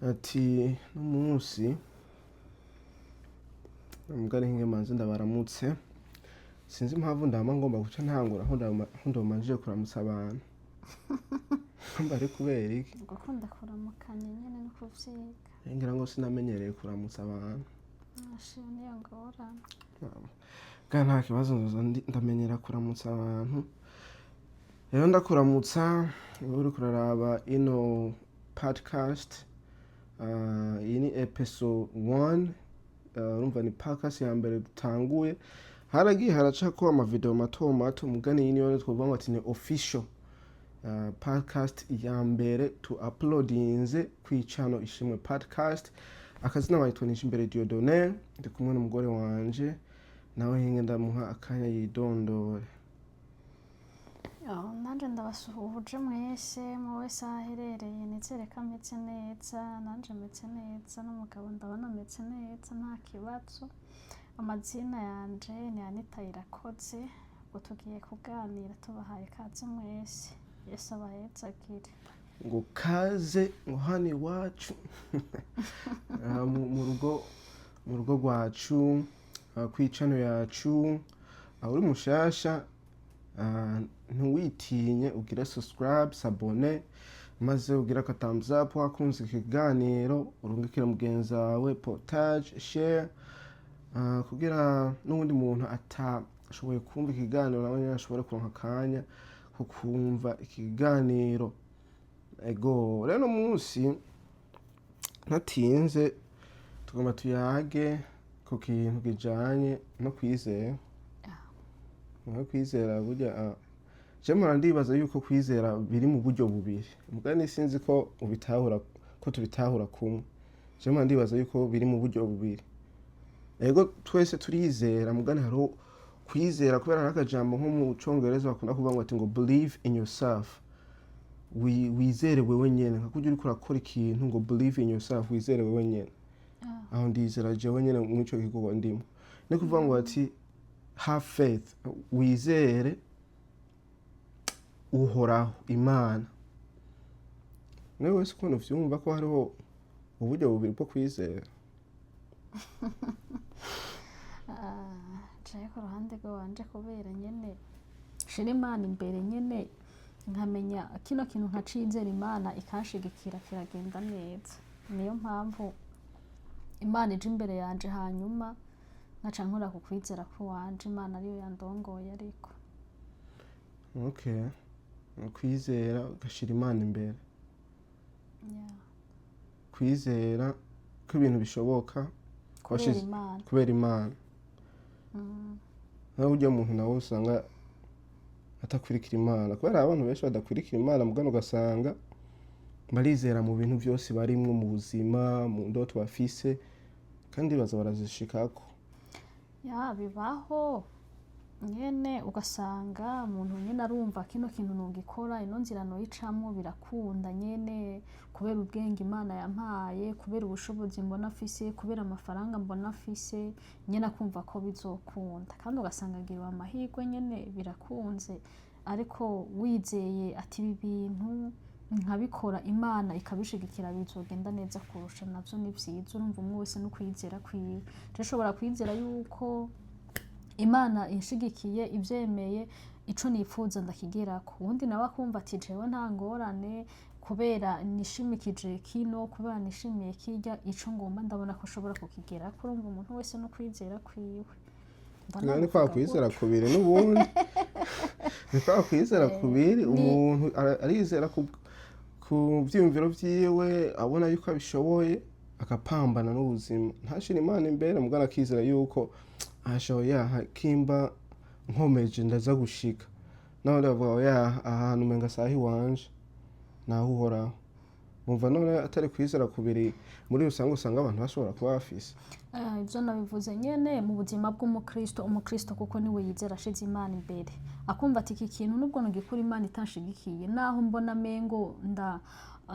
Ati n'umunsi mbwa ni manze ndabaramutse. Sinzi impamvu ndama ngomba guca ntangura aho ndomanjije kuramutsa abantu. Mba ari kubera iki? Gukunda kuramukanya nyene no kuvyiga. Ngira ngo sinamenyereye kuramutsa abantu. Asha, niyo ngorane. Bwa nta kibazo, nzoza ndamenyera kuramutsa abantu. Rero ndakuramutsa wowe uriko uraraba ino podcast. Iyi ni episode 1. Urumva ni podcast ya mbere dutanguye. Haragiye haracako amavideo mato mato, mugani iyi niyo twovuga ngo ati ni official podcast ya mbere tu uploadinze kw'icano Ishimwe Podcast. Akazina bayitwa Nijimbere Dieudonné, ndi kumwe n'umugore wanje, nawe hinge ndamuha akanya yidondore. Oh, nanje ndabasuhuje mwese, mu wese aho aherereye. Nizere ko ameze neza, nanje meze neza, n'umugabo ndabona ameze neza, nta kibazo. Amazina yanje ni Anita Irakoze. Ubwo tugiye kuganira, tubahaye ikaze mwese. Yesu abahezagire. Ngo kaze, ngo hano iwacu. Mu rugo rwacu, kw'icano yacu. Uri mushasha, ntiwitinye, ugire subscribe, s'abonner, maze ugire aka thumbs up wakunze ikiganiro, urungikire mugenzi wawe, partage, share, kugira n'uwundi muntu atashoboye kumva ikiganiro nawe nyene ashobore kuronka akanya ko kumva ikiganiro. Ego, rero uno munsi ntatinze, tugomba tuyage ku kintu kijanye no kwizera. No kwizera burya, je mpora ndibaza yuko kwizera biri mu buryo bubiri. Mugani sinzi ko ubitahura, ko tubitahura kumwe. Je mpora ndibaza yuko biri mu buryo bubiri. Ego, twese turizera, mugani hariho kwizera kubera hari akajambo nko mu Congereza bakunda kuvuga ngo ati ngo "Believe in yourself." Wizere wewe nyene, nka kurya uriko urakora ikintu ngo "Believe in yourself", wizere wewe nyene. Aho ndizera jewe nyene mw'ico gikorwa ndimo. Ni kuvuga ngo ati "Have faith", wizere Uhoraho Imana. Nawe wese ukuntu uvyumva ko hariho uburyo bubiri bwo kwizera? Jewe ku ruhande rwanje, kubera nyene shira Imana imbere nyene, nkamenya kino kintu nkacizera, Imana ikanshigikira, kiragenda neza. Niyo mpamvu Imana ije imbere yanje, hanyuma nkaca nkora ku kwizera kw'iwanje, Imana ariyo yandongoye ariko. Okay, kwizera ugashira Imana imbere. Kwizera ko ibintu bishoboka. Kubera Imana. Kubera Imana. Naho urya muntu nawe usanga atakurikira Imana, kubera abantu benshi badakurikira Imana, mugano ugasanga barizera mu bintu byose barimwo mu buzima, mu ndoto bafise, kandi baza barazishikako. Ya, bibaho nyene, ugasanga umuntu nyene arumva kino kintu nogikora, ino nzira noyicamwo, birakunda nyene kubera ubwenge Imana yampaye, kubera ubushobozi mbona afise, kubera amafaranga mbona afise nyene, akumva ko bizokunda, kandi ugasanga agiriwe amahirwe nyene birakunze. Ariko wizeye ati ibi bintu nkabikora, Imana ikabishigikira, bizogenda neza kurusha, navyo ni vyiza. Urumva umwe wese no kwizera kwiwe. Je nshobora kwizera yuko Imana inshigikiye, ivyemeye, ico nipfuza ndakigerako. Uwundi nawe akumva ati jewe nta ngorane, kubera nishimikije kino, kubera nishimiye kirya, ico ngomba ndabona ko nshobora kukigerako. Urumva umuntu wese no kwizera kwiwe. Mba Ni nabivuga kwa kwizera gutyo. kubiri n'ubundi, ni kwa kwizera kubiri. Umuntu arizera ku vyiyumviro vyiwe, abona yuko abishoboye, agapambana n'ubuzima, ntashire Imana imbere, mugana akizera yuko ashoboye, yaha kimba nkomeje ndaza gushika. N'abandi bavuga ngo yaha ahantu umenga saha iwanje naho Uhoraho. Bumva none atari kwizera kubiri muri rusange usanga abantu bashobora kuba bafise? Ivyo nabivuze nyene mu buzima bw'umukristo. Umukristo kuko niwe yizera ashize Imana imbere, akumva ati iki kintu nubwo nogikora Imana itanshigikiye, naho mbona mengo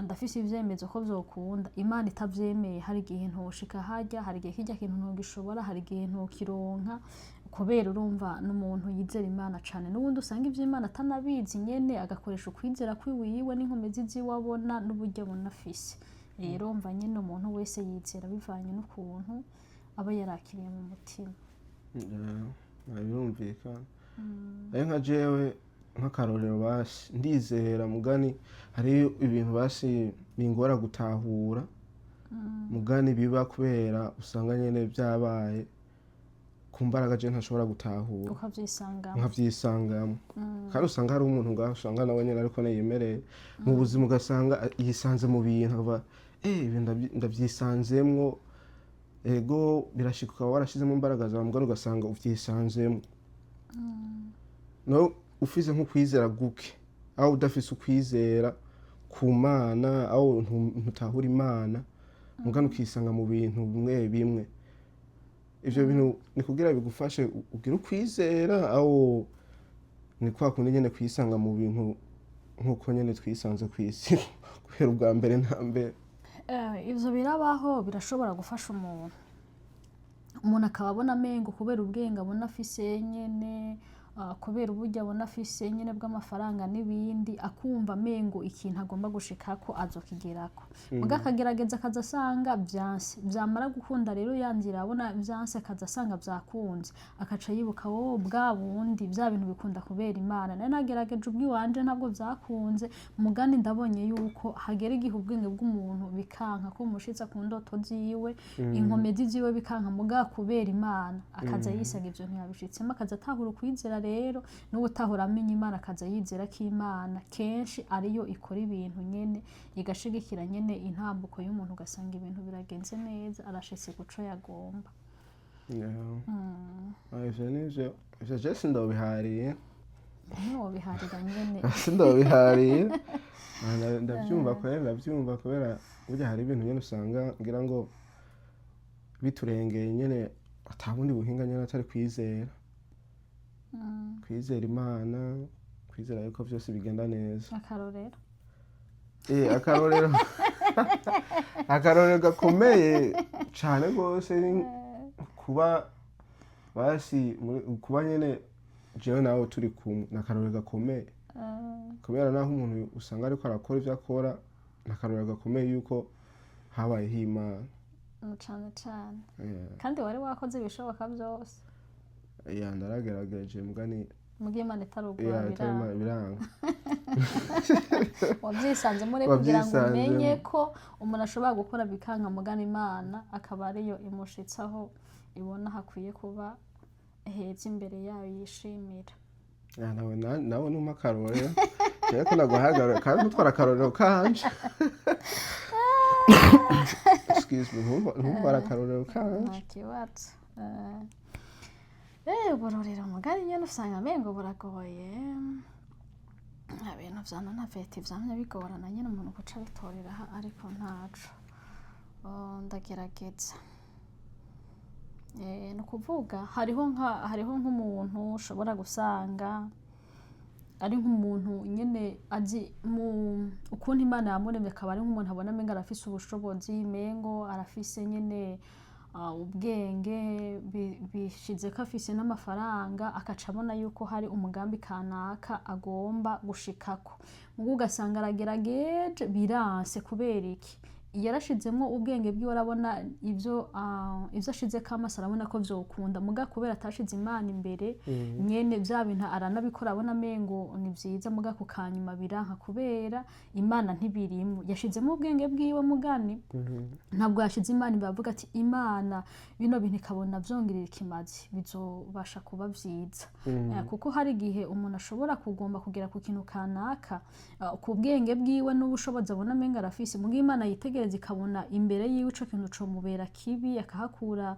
ndafise ivyemezo ko vyokunda, Imana itavyemeye hari igihe ntoshika harya, hari igihe kirya kintu ntogishobora, hari igihe ntokironka. Kubera urumva n'umuntu yizera Imana cane. N'ubundi usanga ivy'Imana atanabizi nyene, agakoresha ukwizera kwiwiwe n'inkomezi ziwe abona n'uburyo abona afise. Rero mva nyine umuntu wese yizera bivanye n'ukuntu aba yarakiriye mu mutima. Yeah, birumvikana. Ari nka jewe, nk'akarorero, basi ndizera, mugani hariyo ibintu basi bingora gutahura, mugani biba kubera usanga nyene byabaye ku mbaraga je ntashobora gutahura. Ukavyisangamo. Nkavyisangamo. Kandi usanga hari umuntu ngaho, usanga nawe nyene ariko niyemereye mu buzima, ugasanga yisanze mu bintu akavuga: "Eh, ibi ndavyisanzemwo." Ego, birashika ukaba warashizemo imbaraga zawe, mugani ugasanga uvyisanzemwo. No ufise nk'ukwizera guke, aho udafise ukwizera ku Mana, aho ntutahura Imana, mugani ukisanga mu bintu bimwe bimwe. Ivyo bintu ni kugira bigufashe ugire ukwizera, aho ni kwa kundi nyene kwisanga mu bintu nk'uko nyene twisanze kw'isi guhera ubwa mbere na mbere. Ivyo birabaho, birashobora gufasha umuntu. Umuntu akaba abona amengo kubera ubwenge abona afise nyene, kubera uburyo abona afise nyene bw'amafaranga n'ibindi, akumva amengo ikintu agomba gushikako azokigerako, muga akagerageza akaza asanga vyanse. Vyamara gukunda rero, ya nzira abona vyanse, akaza asanga vyakunze, akaca yibuka: "Wowe bwa bundi vya bintu bikunda kubera Imana. Nari nagerageje ubwiwanje, ntabwo vyakunze." Mugani ndabonye yuko hagera igihe ubwenge bw'umuntu bikanka ko bumushitsa ku ndoto ziwe, inkomezi ziwe bikanka, muga kubera Imana akaza yisaga ivyo ntiyabishitsemo, akaza atahura ukwizera. Rero n'uwo utahura amenya Imana, akaza yizera ko Imana kenshi ariyo ikora ibintu nyene, igashigikira nyene intambuko y'umuntu, ugasanga ibintu biragenze neza, arashitse kuco yagomba. Yeah. Ah, ivyo nivyo, ivyo je sindobihariye. Ntiwobiharira nyene. Sindobihariye. Ah, ndavyumva kubera ndavyumva, kubera burya hari ibintu nyene usanga ngira ngo biturengeye nyene, ata bundi buhinga nyene atari kwizera, kwizera Imana, kwizera yuko vyose bigenda neza. Akarorero? Akarorero gakomeye cane rwose ni kuba basi kuba nyene jewe nawe turi kumwe, ni akarorero gakomeye, kubera naho umuntu usanga ariko arakora ivyo akora, ni akarorero gakomeye yuko habayeho Imana. Cane cane. Kandi wari wakoze ibishoboka byose. Yeah, ndaragerageje, mugani Mugihe Imana itarugura yeah, itari biranga. Imana, biranga. Wabyisanzemo rero kugira ngo Wabyisanzemo. umenye ko umuntu ashobora gukora bikanka, mugana Imana akaba ariyo imushitsaho ibona hakwiye kuba heza imbere yayo yishimira. Yeah, nawe nawe numpa akarorero, jewe ko naguhaye kandi ntutwara akarorero kanje. Excuse me, ntuntware akarorero kanje. Nta kibazo. Uburorero mugari nyene usanga amengo buragoye. Ibintu vya non-AVT vyamye bigorana nyene umuntu guca abitorera, ariko ntaco. Oh, ndagerageza. Ni ukuvuga hariho nk'umuntu ushobora gusanga ari nk'umuntu nyene azi mu ukuntu Imana yamuremye, akaba ari nk'umuntu abona mengo arafise ubushobozi, mengo arafise nyene ubwenge, bishize ko afise n'amafaranga, akaca abona yuko hari umugambi kanaka agomba gushikako, mugo ugasanga aragerageje biranse. Kubera iki? Yarashizemwo ubwenge bwiwe, arabona ivyo ashizeko amaso, arabona ko vyokunda, muga kubera atashize Imana imbere nyene, vya bintu aranabikora abona amengo ni vyiza, muga ku kanyuma biranka kubera Imana ntibirimwo. Yashizemo ubwenge bwiwe, mugani ntabwo yashize Imana imbere. Avuga ati: "Imana bino bintu ikabona vyongerera ikimazi, bizobasha kuba vyiza." Kuko hari igihe umuntu ashobora kugomba kugera ku kintu kanaka ku bwenge bwiwe n'ubushobozi abona amenga arafise, muga Imana yitegereza ikabona imbere yiwe ico kintu comubera kibi, akahakura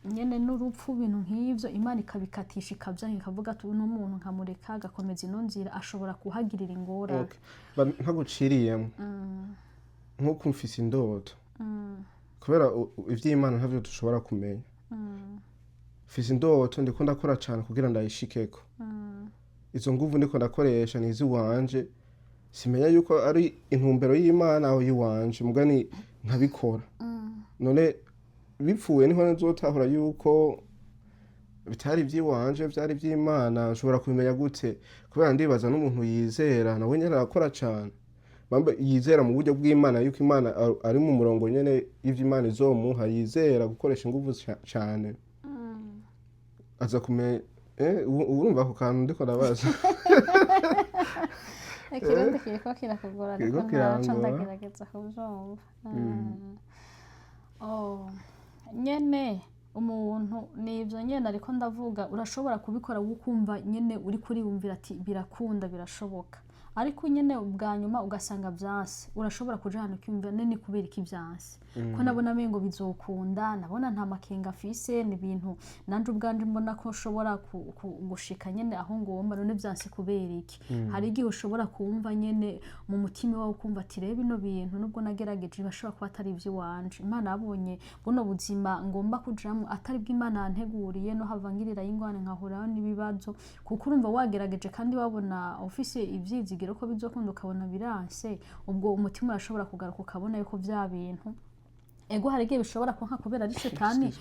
nyene n'urupfu, ibintu nk'ivyo. Imana ikabikatisha, ikavyanka, ikavuga ati: "Uno muntu nkamureka agakomeza ino nzira, ashobora kuhagirira ingorane." Okay. Ntaguciriyemo, nk'uko mfise indoto, kubera ivy'Imana ntavyo dushobora kumenya, mfise indoto, ndiko ndakora cane kugira ndayishikeko. Izo nguvu ndiko ndakoresha ni iz'iwanje, simenya yuko ari intumbero y'Imana aho y'iwanje, mugani nkabikora. None bipfuye niho nzotahura yuko bitari ivy'iwanje, vyari ivy'Imana? Nshobora kubimenya gute? Kubera ndibaza n'umuntu yizera nawe nyene arakora cane. Bambe yizera mu buryo bw'Imana yuko Imana ari mu murongo nyene y'ivyo Imana izomuha, yizera gukoresha inguvu cane, aza kumenya urumva ako kantu ndiko ndabaza? Ikirundi kiriko kirakugora, ariko Kiriko ntaco kirangora. Ndagerageza kuvyumva. Oh, nyene umuntu nivyo nyene, ariko ndavuga urashobora kubikora ukumva nyene uri kuriyumvira ati birakunda, birashoboka, ariko nyene ubwa nyuma ugasanga vyanse. Urashobora kuja ahantu ukiyumvira: none kubera iki vyanse, ko nabona mengo bizokunda, nabona nta makenga afise, ni ibintu nanje ubwanje mbona ko nshobora gushika nyene aho ngomba, none vyanse kubera iki? Hari igihe ushobora kumva nyene mu mutima wawe, ukumva ati rero bino bintu nubwo nagerageje bashobora kuba atari ivy'iwanje, Imana yabonye buno buzima ngomba kujamwo atari bwo Imana yanteguriye, no hava ngirirayo ingorane, nkahurayo n'ibibazo. Kuko urumva wagerageje kandi wabona ufise ivyizigiro ko bizokunda, ukabona biranse, ubwo umutima urashobora kugaruka ukabona yuko vya bintu, ego, hari igihe bishobora kuba kubera ari shetani,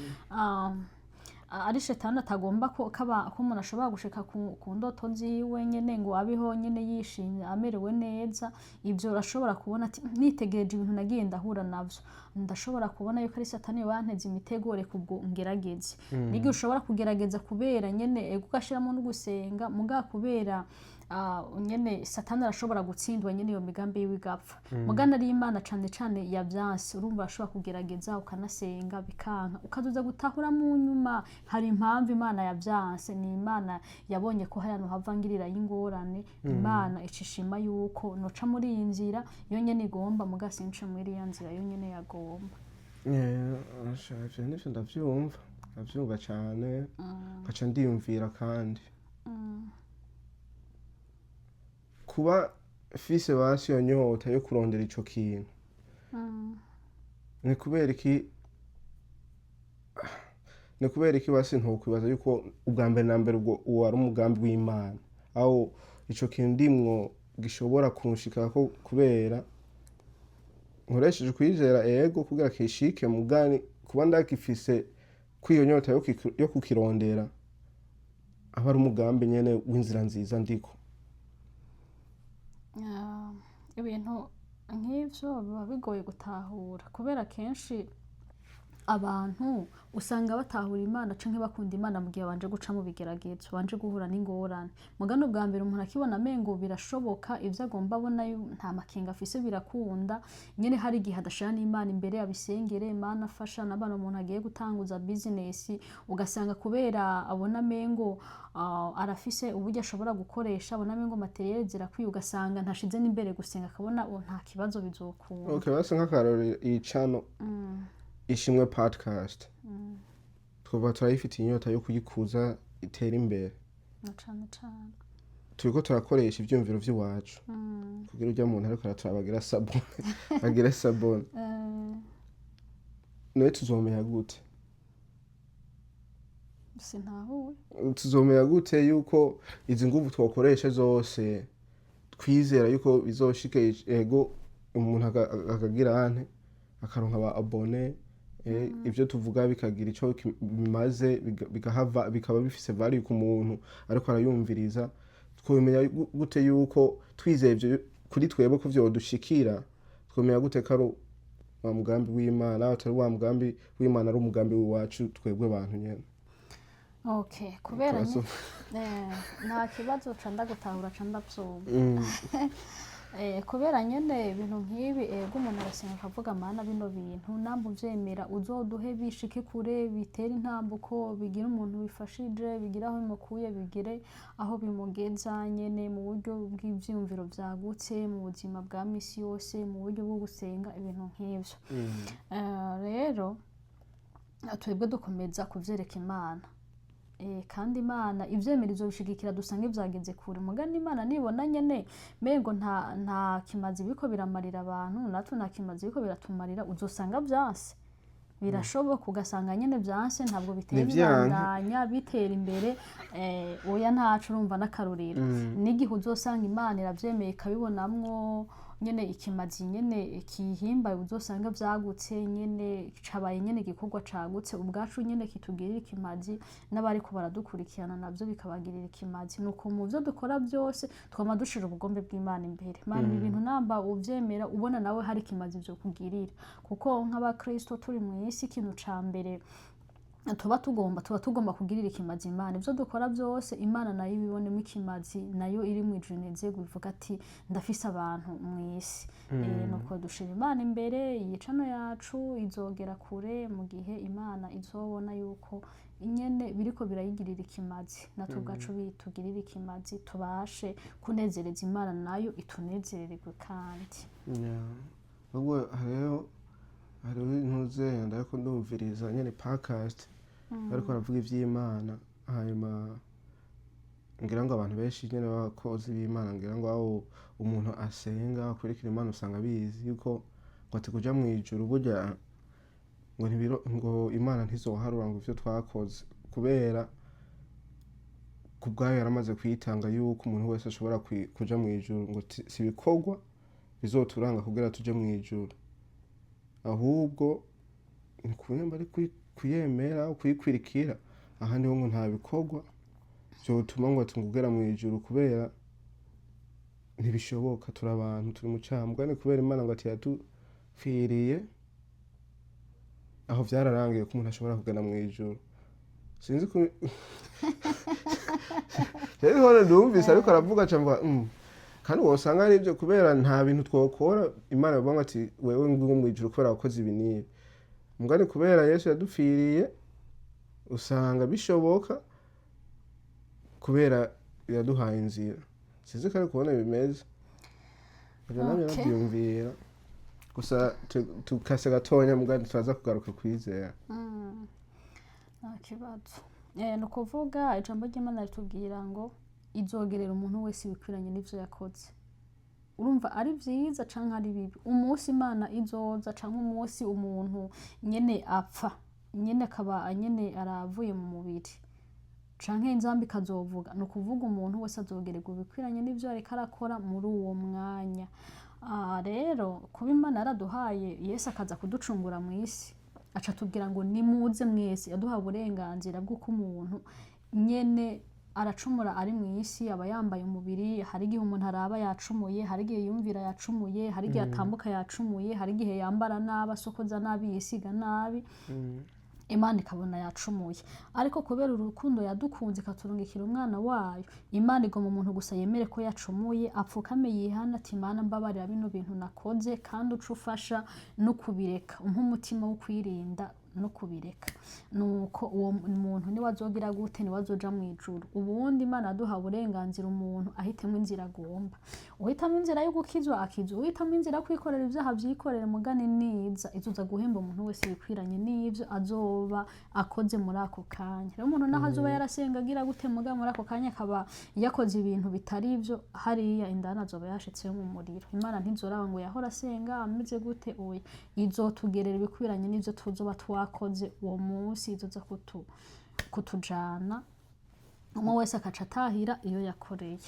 ari shetani atagomba ko kaba ko umuntu ashobora gushika ku ndoto ziwe nyene, ngo abeho nyene yishimye, amerewe neza. Ivyo urashobora kubona ati nitegereje ibintu nagiye ndahura navyo, ndashobora kubona yuko ari satani banteze imitego, reka ubwo ngerageze. N'igihe ushobora kugerageza kubera nyene, ego, ugashiramo no gusenga, muga kubera nyene satani arashobora gutsindwa nyene, iyo migambi yiwe igapfa, mugana ari Imana cane cane yavyanse. Urumva urashobora kugerageza ukanasenga bikanka, ukazoza gutahura mu nyuma hari impamvu Imana yavyanse. Ni Imana yabonye ko hari ahantu hava ngirirayo ingorane, Imana icishima yuko noca muri iyi nzira yo nyene igomba, muga since muri iriya nzira yo nyene yagomba. Ivyo nivyo ndavyumva, ndavyumva cane, nkaca ndiyumvira kandi kuba fise basi iyo nyota yo kurondera ico kintu, ni kubera iki basi ntokwibaza yuko ubwa mbere na mbere ubwo uwo ari umugambi w'Imana, aho ico kintu ndimwo gishobora kunshikako kubera nkoresheje kwizera, ego, kugira kishike, mugani kuba ndagifise kw'iyo nyota yo kukirondera, aba ari umugambi nyene w'inzira nziza ndiko? Ibintu nk'ivyo biba bigoye gutahura, kubera kenshi abantu usanga batahura Imana canke bakunda Imana mu gihe babanje guca mu bigeragezo, babanje guhura n'ingorane. Mugano ubwa mbere umuntu akibona amengo birashoboka, ivyo agomba abona nta makenga afise birakunda nyene, hari igihe adashira n'Imana imbere abisengere: Imana afasha n'abana. Umuntu agiye gutanguza business, ugasanga kubera abona amengo arafise uburyo ashobora gukoresha, abona amengo matériel zirakwiye, ugasanga ntashize n'imbere gusenga, akabona oh, nta kibazo, bizokunda. Okay, basi nk'akarorero, iyi channel Ishimwe Podcast, twaba turayifitiye inyota yo kuyikuza itera imbere. Na cane cane. Turiko turakoresha ivyumviro vy'iwacu kugira urya muntu ariko araturaba agira s'abonner, agire s'abonner. Nawe tuzomenya gute? Sintahuye. Tuzomenya gute yuko izi nguvu twokoresha zose twizera yuko bizoshike, ego, umuntu akagira ante, akaronka aba abonnés, ivyo tuvuga bikagira ico bimaze, bigahava bikaba bifise value ku muntu ariko arayumviriza? Twomenya gute yuko twizeye ivyo kuri twebwe ko vyodushikira, twomenya gute ko ari wa mugambi w'Imana, atari wa mugambi w'Imana, ari umugambi w'iwacu twebwe bantu nyene? Okay, kubera Tubazo. Nta kibazo, ca ndagutahura, ca ndavyumva. Kubera nyene ibintu nk'ibi, ego, umuntu arasenga akavuga: Mana, bino bintu namba uvyemera uzoduhe bishike kure, bitere intambuko, bigire umuntu bifashije, bigire aho bimukuye, bigire aho bimugeza nyene mu buryo bw'ivyiyumviro vyagutse, mu buzima bwa misi yose, mu buryo bwo gusenga, ibintu nk'ivyo. Rero twebwe dukomeza kuvyereka Imana. Kandi Imana ivyemera izobishigikira, dusange vyageze kure. Mugani Imana nibona nyene mengo nta kimazi biriko biramarira abantu, natwe nta kimazi biriko biratumarira, uzosanga vyanse. Birashoboka ugasanga nyene vyanse, ntabwo bitera Nivyanka. bibandanya bitera imbere. Oya, ntaco, urumva n'akarorero n'igihe uzosanga Imana iravyemeye ikabibonamwo. Nyene ikimazi nyene kihimbaye, uzosanga vyagutse nyene, cabaye nyene igikorwa cagutse ubwacu nyene kitugirira ikimazi, n'abariko baradukurikirana navyo bikabagirira ikimazi. Nuko mu vyo dukora byose twama dushira ubugombe bw'Imana imbere. Mana, ibi bintu namba uvyemera, ubona nawe hari ikimazi vyo kugirira, kuko nk'abakristo turi mu isi, ikintu ca mbere tuba tugomba kugirira ikimazi Imana. Ibyo dukora byose, Imana nayo ibibonemo ikimazi, nayo iri mu ijuru inezerwe, ivuga ati: "Ndafise abantu mu isi." Nuko dushira Imana imbere. Iyi channel yacu izogera kure mu gihe Imana izobona yuko nyene biriko birayigirira ikimazi, natwe ubwacu bitugirira ikimazi, tubashe kunezereza Imana, nayo itunezererwe kandi. Yeah. Ubwo hariho intuze ndariko ndumviriza nyene podcast, bariko baravuga ivy'Imana. Hanyuma ngira ngo abantu benshi nyene b'abakozi b'Imana, ngira ngo aho umuntu asenga akurikira Imana, usanga bizi yuko ngo ati kuja mw'ijuru burya ngo ntibiro, ngo Imana ntizoharura ngo ivyo twakoze, kubera ku bwayo yaramaze kwitanga yuko umuntu wese ashobora kuja mw'ijuru, ngo si ibikorwa bizoturanga kugira tuje mw'ijuru, ahubwo ni kunyamba ari kuyemera, kuyikwirikira. Ahandi ho ngo nta bikorwa vyotuma ngo ati ngo ugera mw'ijuru, kubera ntibishoboka, turi abantu, turi mu caha. Mugani kubera Imana ngo ati yadupfiriye, aho vyararangiye ko umuntu ashobora kugenda mw'ijuru. Sinzi ko rero hone ndumvise ariko aravuga, aca mvuga kandi wosanga ari ibyo, kubera nta bintu twokora Imana ivuga ngo ati: "Wewe ngwo mw'ijuru kubera wakoze ibi n'ibi." Mugani kubera Yesu yadupfiriye, usanga bishoboka kubera yaduhaye inzira. Sinzi ko ari kubona bimeze ibyo, namye nabyiyumvira gusa. Tukase gatonya, mugani turaza kugaruka kwizera. Nta kibazo. Ni ukuvuga ijambo ry'Imana ritubwira ngo izogerera umuntu wese ibikwiranye n'ivyo yakoze. Urumva, ari vyiza canke ari bibi, umunsi Imana izoza canke umunsi umuntu nyene apfa nyene, akaba nyene aravuye mu mubiri, canke inzamba ikazovuga, ni ukuvuga umuntu wese azogererwa ibikwiranye n'ivyo ariko arakora muri uwo mwanya. Rero kuba Imana yaraduhaye Yesu akaza kuducungura mu isi, aca atubwira ngo nimuze mwese. Yaduhaye uburenganzira bw'uko umuntu nyene aracumura ari mu isi, aba yambaye umubiri. Hari igihe umuntu araba yacumuye, hari igihe yumvira yacumuye, hari igihe atambuka yacumuye, hari igihe yambara nabi, asokoza nabi, yisiga nabi, Imana ikabona yacumuye. Ariko kubera urukundo yadukunze ikaturungikira umwana wayo, Imana igoma umuntu gusa yemere ko yacumuye, apfukame, yihana ati: "Imana, mbabarira bino bintu nakoze, kandi uca ufasha no kubireka, umpe umutima wo kwirinda no kubireka." Nuko uwo muntu niwe azogira gute? Niwe azoja mu ijuru. Ubundi Imana yaduha uburenganzira, umuntu ahitemo inzira agomba. Uhitamo inzira yo gukizwa akizwa, uhitamo inzira yo kwikorera ibyaha vyikorere. Mugani niza izoza guhemba umuntu wese ibikwiranye n'ivyo azoba akoze muri ako kanya. Rero umuntu naho azoba yarasenga agira gute, muga muri ako kanya akaba yakoze ibintu bitari ivyo, hariya indani azoba yashitseyo mu muriro. Imana ntizoraba ngo yahora asenga ameze gute. Oya, izotugerera ibikwiranye n'ivyo tuzoba twakoze uwo munsi. Izoza kutujana, umwe wese akaca atahira iyo yakoreye.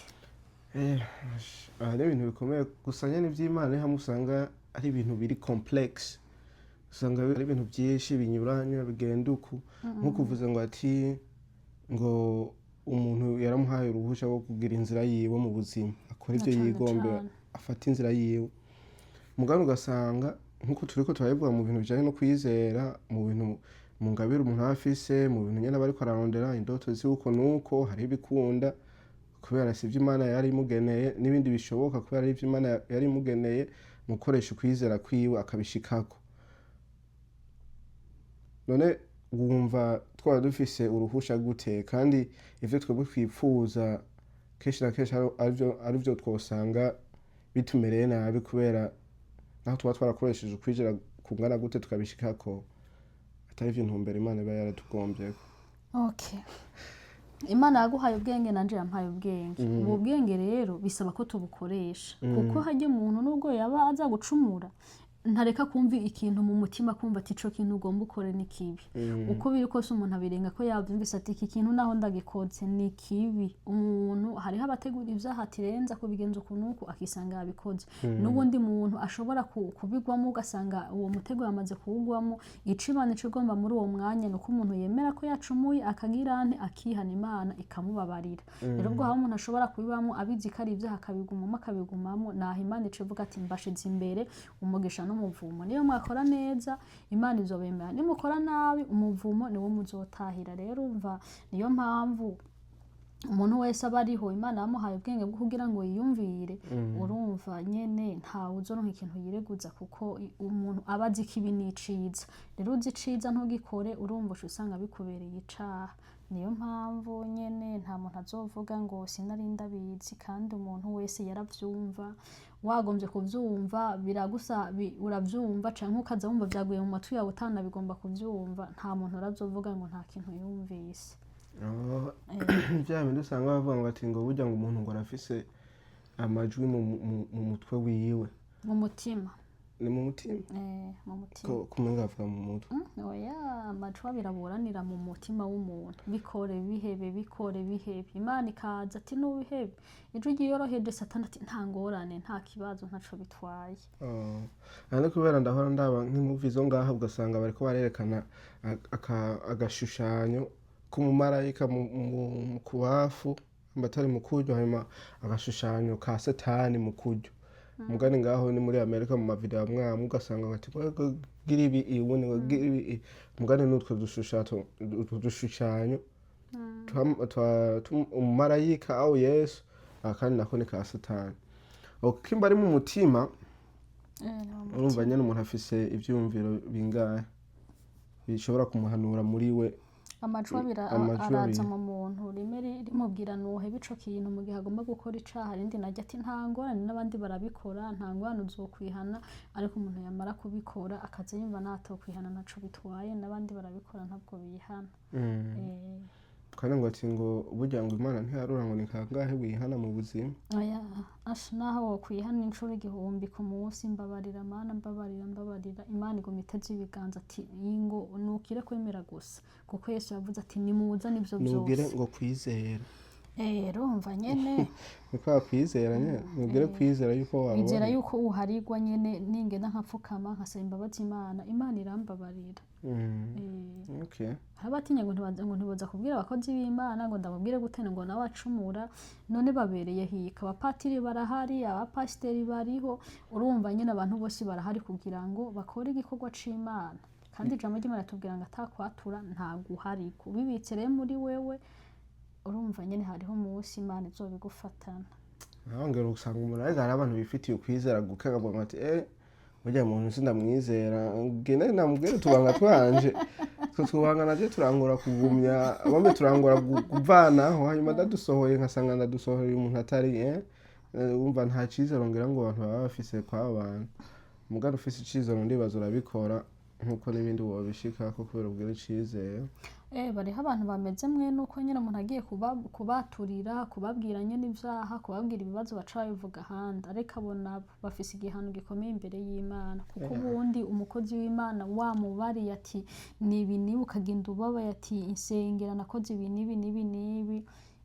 Aha ni ibintu bikomeye gusa nyene ivy'Imana, ni hamwe usanga ari ibintu biri complex, usanga ari ibintu byinshi binyuranye, bigenda uku nko kuvuza ngo ati ngo umuntu yaramuhaye uruhusha rwo kugira inzira yiwe mu buzima, akora ibyo Na cane yigombera, cane. afata inzira yiwe. Mugabo ugasanga nkuko turiko turabivuga mu bintu bijanye no kwizera, mu bintu mu ngabire umuntu aba afise, mu bintu nyene aba ariko ararondera, indoto ziwe, nuko hariho ibikunda kubera sivyo Imana yari imugeneye, n'ibindi bishoboka kubera ari ivyo Imana yari imugeneye, mu gukoresha ukwizera kwiwe akabishikako. None wumva twaba dufise uruhusha gute, kandi ivyo twebwe twipfuza kenshi na kenshi arivyo twosanga bitumereye nabi, kubera naho tuba twarakoresheje ukwizera kungana gute tukabishikako, atari ivyo intumbero Imana iba yaratugombyeko? Okay. Imana yaguhaye ubwenge, nanje yampaye ubwenge. Ubu bwenge rero bisaba ko tubukoresha, kuko hajya umuntu nubwo yaba aza gucumura. Ntareka kumva ikintu mu mutima, kumva ati ico kintu ugomba ukore ni kibi. Uko biri kose umuntu abirenga ko yavyumvise ati iki kintu naho ndagikoze ni kibi. Umuntu, hariho abategura ivyaha atirenza kubigenza uku n'uku, akisanga yabikoze. N'ubundi muntu ashobora kubigwamo, ugasanga uwo mutego yamaze kuwugwamo. Ico Imana ica igomba muri uwo mwanya ni uko umuntu yemera ko yacumuye, akagira nte? Akihana, Imana ikamubabarira. Rero ubwo aho umuntu ashobora kubibamo abizi ko ari ibyaha, akabigumamo, akabigumamo, naho Imana ica ivuga ati mbashize imbere umugisha n'umuvumo. Niyo mwakora neza, Imana izobemera; nimukora nabi, umuvumo niwo muzotahira. Rero umva, niyo mpamvu umuntu wese aba ariho Imana yamuhaye ubwenge bwo kugira ngo yiyumvire. Urumva nyene, ntawe uzoronka ikintu yireguza, kuko umuntu aba azi ko ibi ni iciza. Rero uzi iciza ntugikore, urumva uca usanga bikubereye icaha. Niyo mpamvu nyene nta muntu azovuga ngo sinari ndabizi, kandi umuntu wese yaravyumva. Wagombye kuvyumva biragusa uravyumva, canke ukaza wumva vyaguye mu matwi yawe utanabigomba kuvyumva. Nta muntu arazovuga ngo nta kintu yumvise. Oh, bya bindi usanga bavuga ngo ati ngo burya ngo umuntu ngo arafise amajwi mu mutwe wiwe. Mu mutima. Ni mu mutima? Eh, mu mutima. Ko kumenga bavuga mu mutwe. Oya, amajwi abiri aburanira mu mutima w'umuntu: bikore, bihebe, bikore, bihebe. Imana ikaza ati nubihebe. Ijwi ryiyoroheje, Satani ati nta ngorane, nta kibazo, ntaco bitwaye. Oh. Aha kubera ndahora ndaba nk'imuvi zo ngaha, ugasanga bariko barerekana agashushanyo k'umumarayika mu kubafu atari mu kuryo, hanyuma agashushanyo ka Satani mu kuryo. Mugani ngaho ni muri Amerika, mu mavideo amwe amwe ugasanga bati ngo gira ibi, ubundi ngo gira ibi. Mugani n'utwo dushushanyo, utwo dushushanyo umumarayika au Yesu, akandi nako ni ka Satani. Kimba ari mu mutima. Eh, ni mu Urumva mutima. Nyene umuntu afise ivyiyumviro bingahe bishobora kumuhanura muri we? Amajwi abiri Amajwi araza abiri. mu muntu. Rimwe rimubwira nuhebe ico kintu mu gihe agomba gukora icaha, irindi naryo ati nta ngorane, n'abandi barabikora, nta ngorane, uzokwihana. Ariko umuntu yamara kubikora akaza yumva natokwihana, ntaco bitwaye, n'abandi barabikora ntabwo bihana. Eh. Kandi ngo ati ngo burya ngo Imana ntiharura ngo ni kangahe wihana mu buzima. Oya, asha, naho wokwihana inshuro 1000 ku munsi, mbabarira Mana, mbabarira, mbabarira, Imana iguma iteze ibiganza ati ngo nukire kwemera gusa, kuko Yesu yavuze ati nimuzane ivyo Nugire vyose. ngo kwizera. Eh, urumva nyene. Ni kwa kwizera nyene, nugire kwizera yuko Wizera wababarira. yuko uharigwa nyene. Ningenda nkapfukama nkasaba imbabazi Imana, Imana irambabarira. Eh. Hari abatinya ngo ntibaza, ngo ntibaza kubwira abakozi b'Imana, ngo ndababwire gute, ngo nawe acumura. None babereye hika? Abapatiri barahari, abapasiteri bariho. Urumva nyine abantu bose barahari kugira ngo bakore igikorwa c'Imana. Kandi ijambo ry'Imana ritubwira ngo atakwatura nta guharigwa. Ubibitse rero muri wewe, urumva nyine hariho umunsi Imana izobigufatana. Nongera usanga umuntu, ariko hari abantu bifitiye ukwizera guke, akavuga ati eh, burya muntu sindamwizera, ngende namubwire utubanga twanje, utwo tubanga navyo turangora kugumya bamwe, turangora kuvanaho, hanyuma ndadusohoye nkasanga ndadusohoreye umuntu atari wumva nta cizero ngira ngo abantu baba bafise kw'abo bantu. Mugabo ufise icizero, ndibaza urabikora nkuko n'ibindi wobishikako kubera ubwira icizere. Eh, bariho abantu bameze mwe nuko nyine umuntu agiye kubaturira, kubabwira nyine ibyaha, kubabwira ibibazo, baca babivuga ahandi. Ariko abo nabo bafise igihano gikomeye imbere y'Imana, kuko ubundi umukozi w'Imana wamubariye ati ni ibi nibi, ukagenda ubabaye ati insengera nakoze ibi n'ibi n'ibi n'ibi,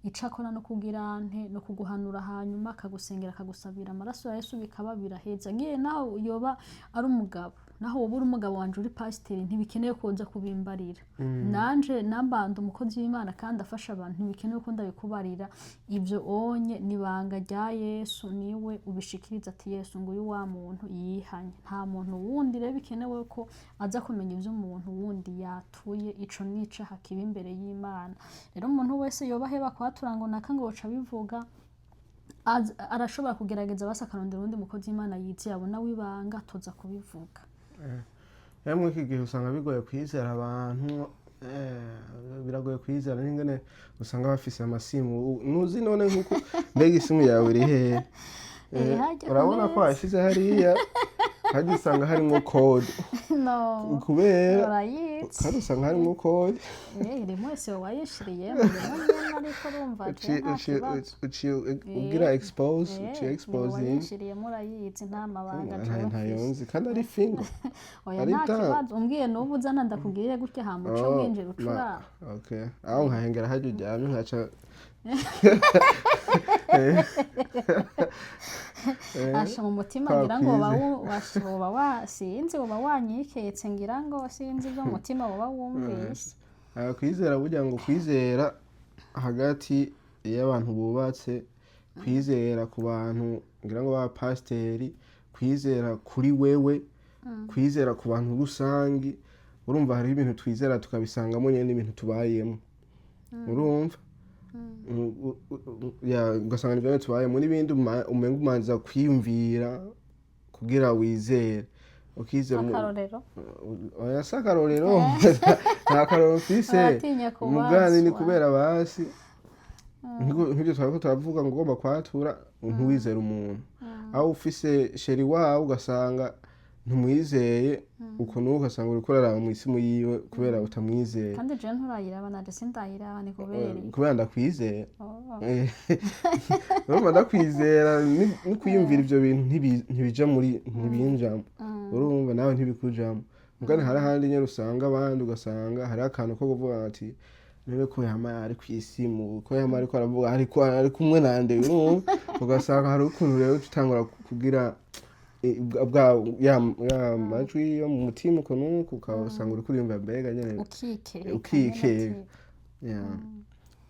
ico akora no kugira nte? No kuguhanura, hanyuma akagusengera, akagusabira amaraso ya Yesu, bikaba biraheza. Ngiye naho yoba ari umugabo, naho woba uri umugabo wanje, uri pasiteri, ntibikeneye ko uza kubimbarira. Nanje nambanda umukozi w'Imana kandi afasha abantu, ntibikenewe ko ndabikubarira. Ibyo onye nibanga rya Yesu, niwe ubishikiriza ati Yesu, nguyu wa muntu yihanye. Nta muntu wundi rero bikenewe ko aza kumenya ivyo umuntu wundi yatuye. Ico nicaha kiba imbere y'Imana. Rero umuntu wese yoba aheba kwatura ngo naka ngo boca bivuga, arashobora kugerageza basi akarondera uwundi mukozi w'Imana yizeye, abona w'ibanga, atoza kubivuga. Rero muri iki gihe usanga bigoye kwizera abantu, biragoye kwizera n'ingene usanga bafise amasimu. Ntuzi none nkuko, mbega isimu yawe iri hehe? Iri harya ku Urabona ko meza. wayishize hariya. Kandi usanga harimwo code. No. Kubera Urayizi. Kandi usanga harimwo code. Irimo, ese wayishiriyemo, irimo nyene, ariko urumva je nta kibazo. Uciye ugira expose, uciye exposing. Wayishiriyemo urayizi, nta mabanga jewe Ntayo mfise. nzi kandi ari fingo. Oya, ari nta ta- kibazo. Umbwiye n'ubu uzana ndakugirire gutya, hama uce Oh, winjira ucuraba. Okay, aho nkahengera harya uryamye nkaca. Asha, mu mutima Kwa ngira ngo woba kwize. woba sinzi, woba wanyiketse, ngira ngo sinzi ibyo mu mutima woba wumvise. Ah, kwizera burya ngo kwizera hagati y'abantu bubatse, kwizera ku bantu ngira ngo b'abapasiteri, kwizera kuri wewe, kwizera ku bantu rusangi. Urumva hariho ibintu twizera tukabisangamo nyene n'ibintu tubayemo, urumva. Ya, ugasanga nivyo nyene tubayemo n'ibindi umenga umanza kwiyumvira kugira wizere, ukizera Akarorero? Oya, si akarorero, nta karorero mfise. Uratinya Mugani ni kubazwa. kubera basi nk'ibyo twariko turavuga ngo ugomba kwatura ntiwizere umuntu, aho ufise chéri wawe ugasanga ntumwizeye ukuntu, ugasanga uriko uraraba mu isimu yiwe kubera utamwizeye. Kandi jewe nturayiraba, nanje sindayiraba, ni kubera iki? Kubera ndakwizeye. Oh. Urumva ndakwizera, ni kwiyumvira ivyo bintu ntibija muri, ntibinjamo, urumva nawe ntibikujamo. Mugani hari ahandi nyene usanga abandi, ugasanga hari akantu ko kuvuga ati niwe ko yama ari kw'isimu, ko yama ariko aravuga, ariko ari kumwe nande, urumva ugasanga hari ukuntu rero utangura kugira bwa ya majwi yo mu mutima ukuntu nuku, ukasanga uriko uriyumva mbega nyene. Ukikeka. Ukikeka. Nyene ati, Yeah.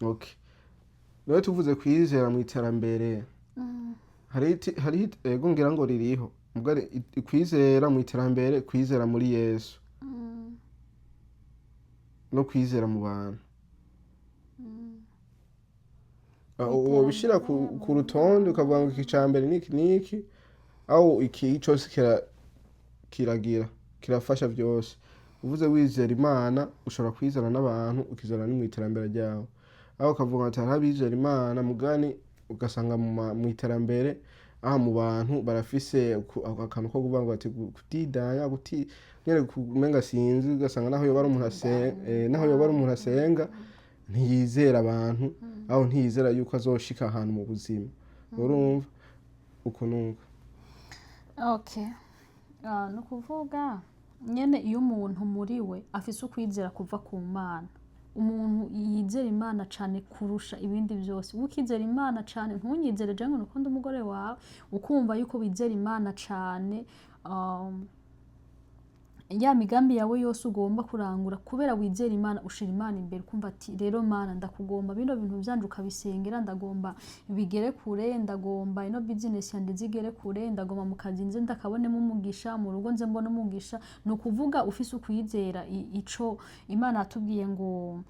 Okay. Rero tuvuze kwizera mu iterambere, hari ego ngira ngo ririho mugari kwizera mu iterambere, kwizera muri Yesu no kwizera mu bantu. Ah, wobishira ku rutonde ukavuga ngo iki ca mbere niki niki, aho iki cose kiragira kirafasha byose. Uvuze wizera Imana, ushobora kwizera n'abantu, ukizera no mu iterambere ryawe. Aho ukavuga ati hariho abizera Imana, mugani ugasanga mu iterambere aha mu bantu barafise akantu ko kuvuga ngo ati kutidanya kuti nyene kumenga sinzi, ugasanga naho yoba ari umuntu naho yoba ari umuntu asenga, ntiyizera abantu, aho ntiyizera yuko azoshika ahantu mu buzima, urumva uko nuko. Okay. Ah, ni ukuvuga nyene iyo umuntu muri we afise ukwizera kuva ku Mana, umuntu yizera Imana cane kurusha ibindi byose, ukizera Imana cane, ntunyizere je ngo nuko ndi umugore wawe, ukumva yuko wizera Imana cane, ya migambi yawe yose ugomba kurangura kubera wizera Imana, ushira Imana imbere, ukumva ati rero Mana, ndakugomba bino bintu vyanje, ukabisengera, ndagomba bigere kure, ndagomba ino business yanje zigere kure, ndagomba mu kazi nze ndakabonemo umugisha, mu rugo nze mbone umugisha. Ni ukuvuga ufise ukwizera ico Imana yatubwiye ngo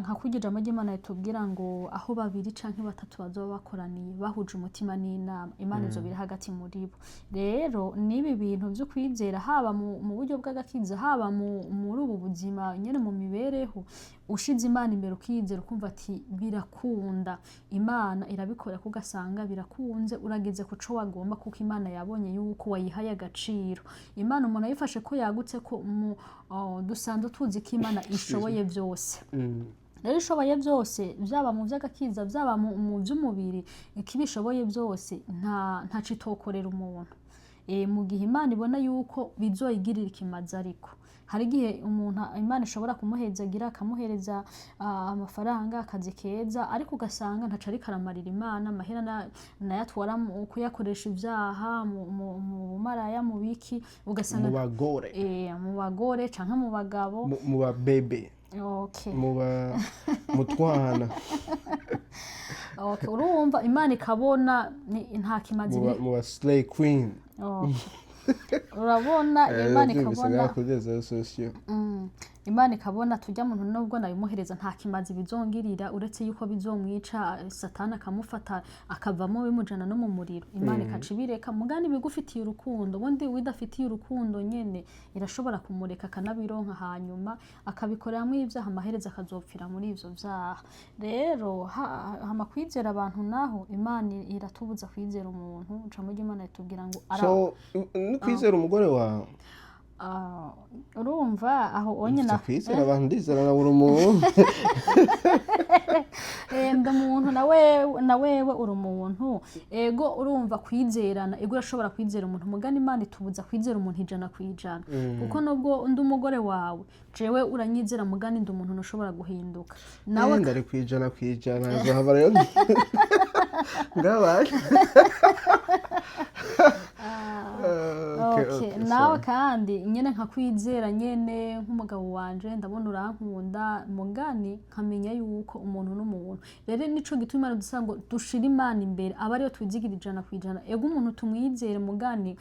nka kurya ijambo ry'Imana ritubwira ngo aho babiri canke batatu bazoba bakoraniye bahuje umutima n'inama, Imana izoba iri hagati muri bo. Rero n'ibi bintu vyo kwizera, haba mu buryo bw'agakiza, haba muri ubu buzima nyene, mu mibereho, ushize Imana imbere, ukizera, ukumva ati birakunda, Imana irabikora, ko ugasanga birakunze, urageze ku co wagomba, kuko Imana yabonye yuko wayihaye agaciro. Imana umuntu ayifashe ko yagutse, ko oh, dusanzwe tuzi ko Imana ishoboye byose. Rero ishoboye byose, byaba mu by'agakiza, byaba mu by'umubiri, ikibishoboye byose, ntaco itokorera umuntu mu gihe Imana ibona yuko bizoyigirira ikimazi. Ariko hari igihe umuntu Imana ishobora kumuhezagira, akamuhereza amafaranga, akazi keza, ariko ugasanga ntaco ariko aramarira Imana. Amahera nayo atwara mu kuyakoresha ivyaha, mu bumaraya, mu biki, ugasanga Mu bagore. Mu bagore canke mu bagabo. Mu babebe. Mu twana. Okay. Urumva Imana ikabona nta kimazi biri. Mu ba slay queen. Okay. Urabona Imana Byumvise ikabona ngaho kuri réseaux sociaux. Imana ikabona tujya muntu nubwo nabimuhereza nta kimazi bizongirira, uretse yuko bizomwica, Satani akamufata akavamo bimujana no mu muriro. Imana ikaca ibireka. Mugani bigufitiye urukundo, ubundi widafitiye urukundo nyene irashobora kumureka akanabironka, hanyuma akabikoreramwo ibyaha, amaherezo akazopfira muri ivyo vyaha. Rero hama kwizera abantu naho, Imana iratubuza kwizera umuntu. Ijambo ry'Imana ritubwira ngo So no kwizera umugore wawe? Ah, urumva aho onye Mfite na kwizera abantu, ndizera na buri muntu. Ndi umuntu, na wewe uri umuntu. Ego, urumva kwizerana, ego urashobora kwizera umuntu. Mugani Imana itubuza kwizera umuntu 100%, kuko nubwo undi umugore wawe, jewe uranyizera, mugani ndi umuntu ntushobora guhinduka nawe. Ndari 100% nzohava rero ngabaye. Okay, Okay, okay, nawe sorry. Kandi nyene nkakwizera nyene nk'umugabo wanje, ndabona urankunda, mugani nkamenya yuko umuntu n'umuntu. Rero nico gituma Imana dusaba ngo dushire Imana imbere, aba ariyo twizigira 100%. Ego, umuntu tumwizere, mugani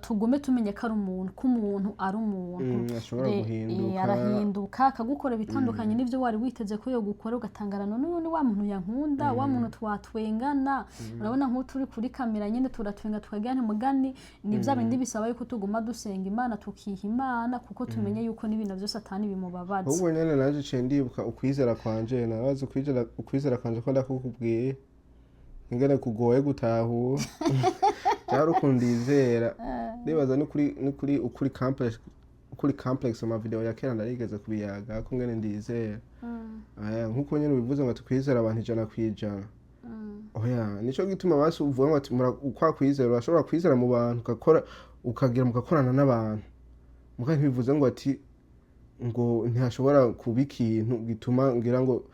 tugume tumenye ko ari umuntu, ko umuntu ari umuntu. Ashobora guhinduka. Arahinduka akagukora ibitandukanye n'ibyo wari witeze ko yogukora, ugatangara: none uyu ni wa muntu yankunda, wa muntu twatwengana? Urabona nk'ubu turi kuri kamera nyine turatwenga, tukagira nti mugani ni bya bindi bisaba yuko tuguma dusenga Imana, tukiha Imana, kuko tumenye yuko n'ibintu byose atani bimubabaza. Ahubwo nyene naje ciye ndibuka ukwizera kwanje, narazi ukwizera kwanje ko ndakukubwiye ingene kugoye gutahura. Byari ukuntu ndizera, ndibaza ni kuri ukuri complex, ukuri complex. Ama video ya kera ndarigeze kubiyaga ko ngene ndizera. Aya, nkuko nyene ubivuze ngo tukwizera abantu 100%, oya. Nico gituma basi uvuga ngo ati ukwa kwizera, urashobora kwizera mu bantu, ugakora, ukagira mugakorana n'abantu, muga ntibivuze ngo ati ngo ntihashobora kuba ikintu gituma ngira ngo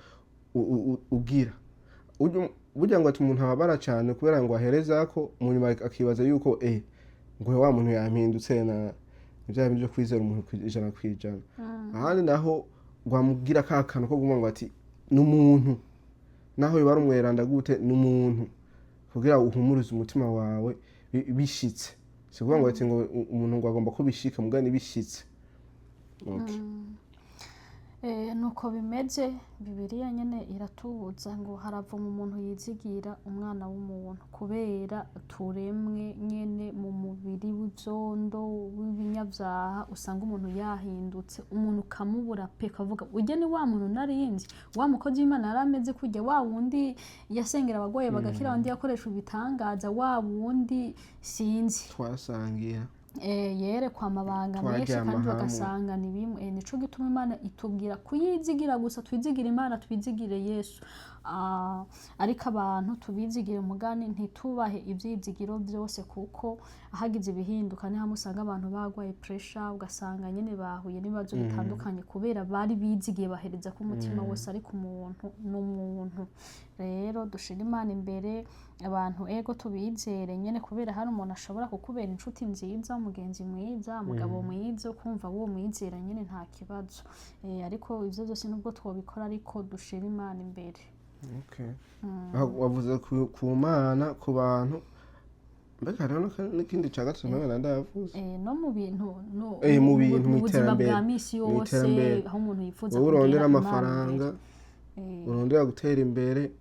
ugira burya ngo ati umuntu ababara cyane kubera ngo ahereza ko mu nyuma akibaza yuko ngo wa muntu yampindutse. Na ni bya bindi byo kwizera umuntu 100%. Ahandi naho rwamubwira ka kantu ko kuvuga ngo ati ni umuntu, naho yoba ari umweranda gute, ni umuntu, kugira uhumurize umutima wawe bishitse. Si ukuvuga ngo ati ngo umuntu ngo agomba kubishika, mugani bishitse. Okay. Nuko bimeze. Bibiliya nyene iratubuza ngo haravuma umuntu yizigira umwana w'umuntu, kubera turemwe nyene mu mubiri w'ivyondo w'ibinyavyaha. Usanga umuntu yahindutse, umuntu ukamubura pe, kavuga urya ni wa muntu narinzi, wa mukozi w'Imana yari ameze kurya, wa wundi yasengera abagwayi bagakira, wundi yakoresha ibitangaza, wa wundi sinzi twasangira. Yerekwa amabanga menshi Twaryama kandi hamwe. Bagasanga ni bimwe. Nico gituma Imana itubwira kuyizigira gusa, twizigire Imana, twizigire Yesu. Ariko abantu tubizigire, umugani ntitubahe ivyizigiro byose, kuko hagize ibihinduka ni hamwe usanga abantu bagwaye pressure, ugasanga nyene bahuye n'ibibazo bitandukanye kubera bari bizigiye, bahereza ko umutima wose, ariko umuntu n'umuntu. Rero dushira Imana imbere. Abantu ego tubizere nyene, kubera hari umuntu ashobora kukubera inshuti nziza, umugenzi mwiza, umugabo mwiza, ukumva wo mwizera nyene nta kibazo. Ariko ivyo byose nubwo twobikora, ariko dushira Imana imbere. Okay. Aho wavuze ku Mana, ku bantu, mbega hariho n'ikindi ca gatatu mpamwe ndavuze? No mu bintu no, Mu bintu, mu buzima mw'iterambere. bwa misi Mu yose, iterambere. aho umuntu yifuza Wowe urondera kugera, Imana amafaranga, imbere. Urondera gutera imbere,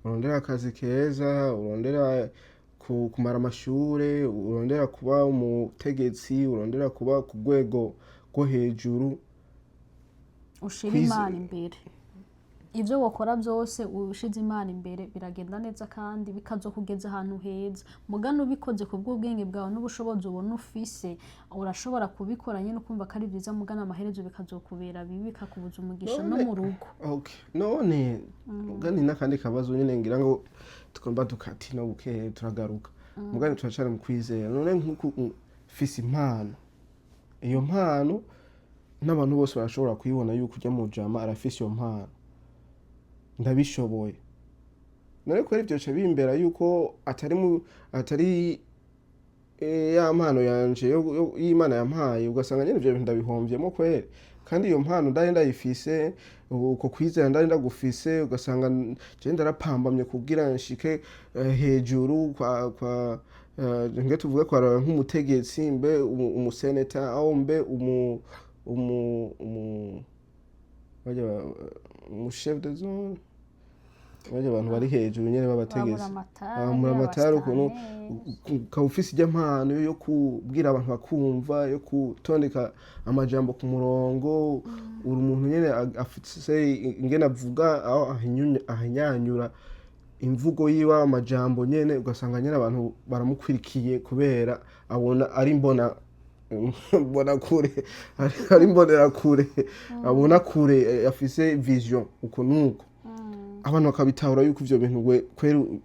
urondera akazi keza, urondera kumara amashure, urondera kuba umutegetsi, urondera kuba ku rwego rwo hejuru. Ushira Imana imbere. Ivyo wokora byose ushize Imana imbere biragenda neza kandi bikazokugeza ahantu heza. Mugani ubikoze ku bw'ubwenge bwawe n'ubushobozi ubona ufise, urashobora kubikora nyine ukumva ko ari byiza, mugani amaherezo bikazokubera bibi, bikakubuza umugisha no mu rugo. Okay. None mugani n'akandi kabazo nyine ngira ngo tugomba dukati no buke turagaruka, mugani turacari mu kwizera. None nk'uku mfise impano, iyo mpano n'abantu bose barashobora kuyibona yuko ujya mu jama arafise iyo mpano, ndabishoboye. None kubera ivyo bica bimbera yuko atari mu atari ya mpano yanje y'Imana yampaye, ugasanga nyene ivyo bintu ndabihomvyemo kweri, kandi iyo mpano ndari ndayifise, uko kwizera ndari ndagufise, ugasanga je ndarapambamye kugira nshike hejuru kwa nge tuvuge kwa nk'umutegetsi, mbe umuseneta aho mbe umu umu barya umu chef de zone, barya abantu bari hejuru nyene b'abategetsi, baburamatari, aburamatari, ukuntu abasitanteri. Ukaba ufise ijya mpano yo kubwira abantu bakumva, yo gutondeka amajambo ku murongo, uri umuntu nyene afise ingene avuga, aho ahinyanyura imvugo yiwe, amajambo nyene, ugasanga nyene abantu baramukwirikiye kubera abona ari mbona kure, ari imbonera kure, abona kure, afise vision uko nuko. Abantu bakabitahura yuko ivyo bintu we kweri,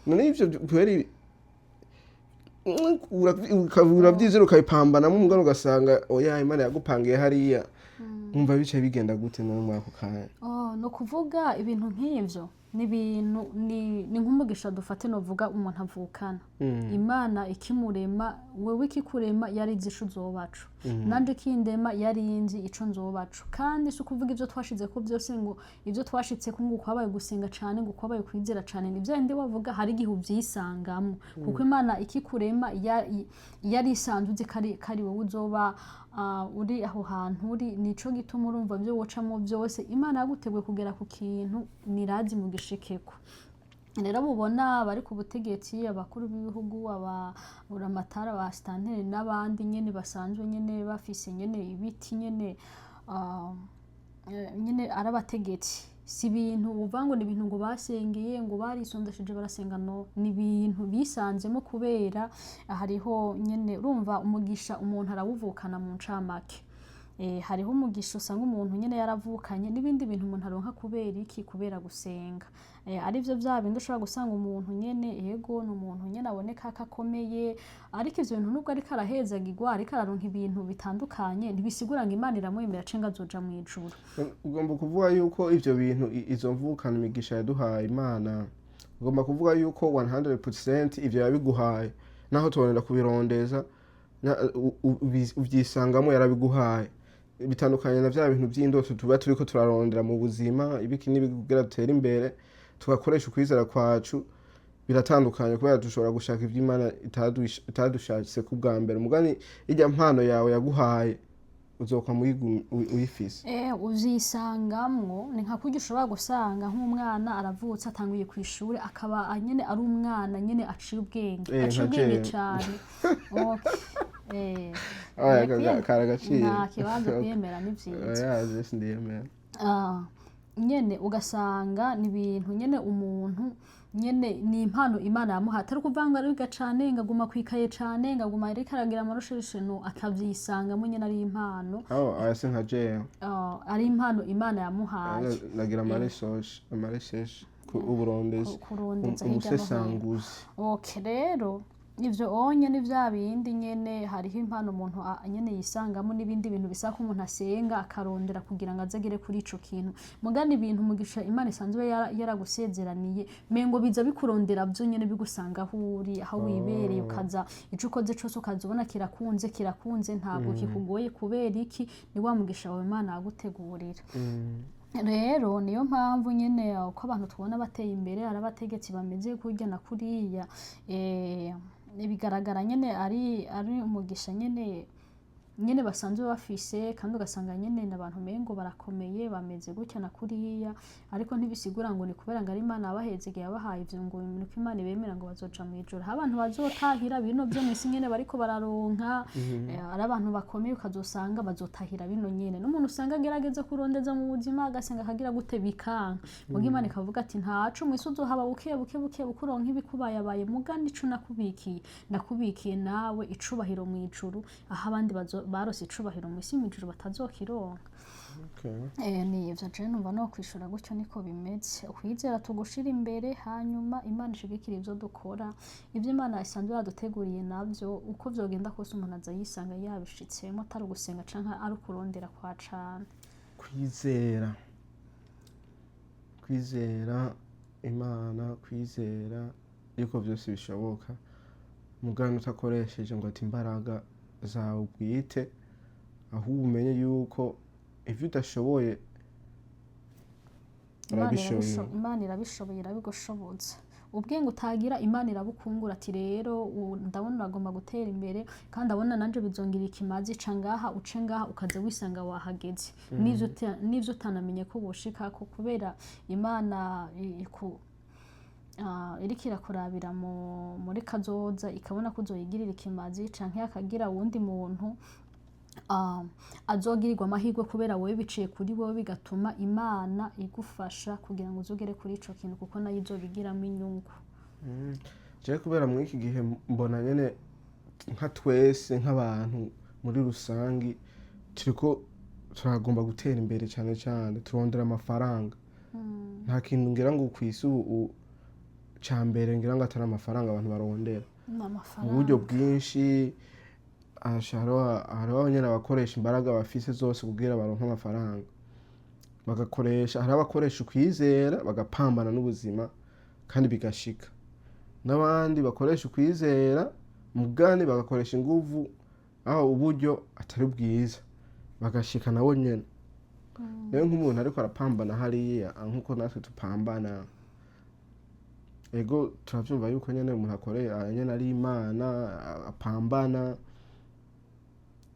none ivyo kweri uravyizera, ukabipambanamo, umugani ugasanga oya, Imana yagupangiye hariya. Wumva bicaye bigenda gute none muri ako kanya? Oh, ni ukuvuga ibintu nk'ivyo ni ibintu ni nk'umugisha dufate, novuga umuntu avukana. Imana ikimurema, wewe ikikurema yari izi ico uzobaco, nanje ikindema yari inzi ico nzobaco. Kandi si ukuvuga ivyo twashizeko byose, ngo ivyo twashitseko ngo kwabaye gusenga cane, ngo kwabaye kwizera cane. Ni bya bindi wavuga, hari igihe uvyisangamo kuko Imana ikikurema yari isanzwe uzi ko ari wowe uzoba uri aho hantu uri. Nico gituma urumva ibyo wocamo byose, Imana yaguteguye kugera ku kintu, nirazi mu gishikeko. Rero mubona abari ku butegetsi, abakuru b'ibihugu, aburamatari, abasitanteri n'abandi nyene basanzwe nyene bafise nyene ibiti nyene, nyene ari abategetsi, si ibintu uvuga ngo ni ibintu ngo basengeye, ngo barisondesheje barasenga. No ni ibintu bisanzemo kubera hariho nyene, urumva, umugisha umuntu arawuvukana mu ncamake. Hariho umugisha usanga umuntu nyene yaravukanye, n'ibindi bintu umuntu aronka kubera iki? Kubera gusenga. Arivyo vya bindi ushobora gusanga umuntu nyene, yego, ni umuntu nyene aboneka ko akomeye, ariko ivyo bintu, nubwo ariko arahezagirwa, ariko araronka ibintu bitandukanye, ntibisigura ngo Imana iramwemera cenga azoja mw'ijuru. Ugomba kuvuga yuko ivyo bintu, izo mvukana, imigisha yaduhaye Imana, ugomba kuvuga yuko 100% ivyo yabiguhaye, naho tubonera kubirondeza, uvyisangamo yarabiguhaye. Bitandukanye na vya bintu vy'indoto tuba turiko turarondera mu buzima, ibiki n'ibiki kugira dutere imbere, tugakoresha ukwizera kwacu. Biratandukanye kubera dushobora gushaka ivyo Imana itadushatse ku bwa mbere. Mugani irya mpano yawe yaguhaye uzokwa uyifise. Uvyisangamwo. Ni nka kurya ushobora gusanga nk'umwana aravutse, atanguye kw'ishure, akaba nyene ari umwana nyene aciye ubwenge, aciye nka ubwenge jewe. cane. Okay. Aya, kari agaciro. Nta kibazo, kwiyemera ni vyiza. Oya, je sindiyemera. Ah, nyene ugasanga ni ibintu nyene umuntu nyene ni impano Imana yamuhaye, atari ukuvuga ngo ariga cane, ngo aguma kwikaye cane, ngo aguma ariko aragira ama recherches. No akavyisangamo nyene ari impano. Oh, aya si nka jewe. Ah, ari impano Imana yamuhaye. Nagira ama recherches, uburondezi. Kurondeza hirya no hino. Umusesanguzi. Okay, rero ivyo onye ni vya bindi nyene, hariho impano umuntu nyene yisangamo, n'ibindi bintu bisaba ko umuntu asenga, akarondera kugira ngo aze agere kuri ico kintu. Mugani ibintu umugisha Imana isanzwe yaragusezeraniye, mengo biza bikurondera vyo nyene, bigusanga aho uri, aho wibereye, ukaza ico ukoze cose ukaza ubona kirakunze, kirakunze, ntabwo kikugoye. Kubera iki? Ni wa mugisha wawe Imana yagutegurira. Rero niyo mpamvu nyene uko abantu tubona bateye imbere, ari abategetsi bameze kurya na kuriya, bigaragara nyene ari umugisha nyene basanzwe bafise. Kandi ugasanga nyene n'abantu mengo barakomeye, bameze gutya na kuriya, ariko ntibisigura ngo ni kubera ngo ari Imana yabahezegeye, yabahaye ivyo, ngo nuko Imana ibemera ngo bazoja mw'ijuru. Hari abantu bazotahira bino vyo mw'isi nyene bariko bararonka, ari abantu bakomeye, ukazosanga bazotahira bino nyene. N'umuntu usanga agerageza kurondeza mu buzima, agasenga, akagira gute, bikanka, muga Imana ikavuga ati: "Ntaco, mw'isi uzohaba buke buke buke buke, uronka ibikubayabaye, muga nico nakubikiye, nakubikiye nawe icubahiro mw'ijuru, aho abandi barose icubahiro mw'isi, mw'ijuru batazokironka." Ni ivyo je numva no kwishura gutyo, niko bimeze. Ukwizera tugushira imbere, hanyuma Imana ishigikira ivyo dukora. Ivyo Imana isanzwe yaduteguriye navyo, uko vyogenda kose, umuntu aza yisanga yabishitsemo, atari ugusenga canke ari ukurondera kwa cane. Kwizera Imana, kwizera yuko vyose bishoboka, mugani utakoresheje ngo ati imbaraga zawe bwite, ahubwo umenye yuko ivyo udashoboye Imana urabishoboye. Imana irabishoboye, irabigushoboza. Ubwenge utagira, Imana irabukungura, ati: "Rero ndabona uragomba gutera imbere, kandi ndabona nanje bizongera ikimazi, ca ngaha, uce ngaha," ukaza wisanga wahageze n'ivyo utanamenye ko woshikako, kubera Imana iriko irakurabira muri kazoza, ikabona ko uzoyigirira ikimazi, canke hakagira uwundi muntu azogirirwa amahirwe kubera wowe, biciye kuri wowe, bigatuma Imana igufasha kugira ngo uzogere kuri ico kintu, kuko nayo izobigiramo inyungu. Jewe kubera muri iki gihe mbona nyene nka twese, nk'abantu muri rusangi, turiko turagomba gutera imbere cyane cyane, turondera amafaranga. Nta kintu ngira ngo kw'isi ubu ca mbere ngira ngo atari amafaranga abantu barondera. Ni Mu amafaranga. buryo bwinshi asha, hariho nyene abakoresha imbaraga bafise zose kugira baronke amafaranga, bagakoresha, hariho abakoresha ukwizera bagapambana n'ubuzima kandi bigashika, n'abandi bakoresha ukwizera mugani bagakoresha inguvu aho uburyo atari bwiza, bagashika nabo nyene. Rero nk'umuntu ariko arapambana hariya nkuko natwe tupambana, ego, turavyumva yuko nyene umuntu akoreye nyene ari Imana, apambana,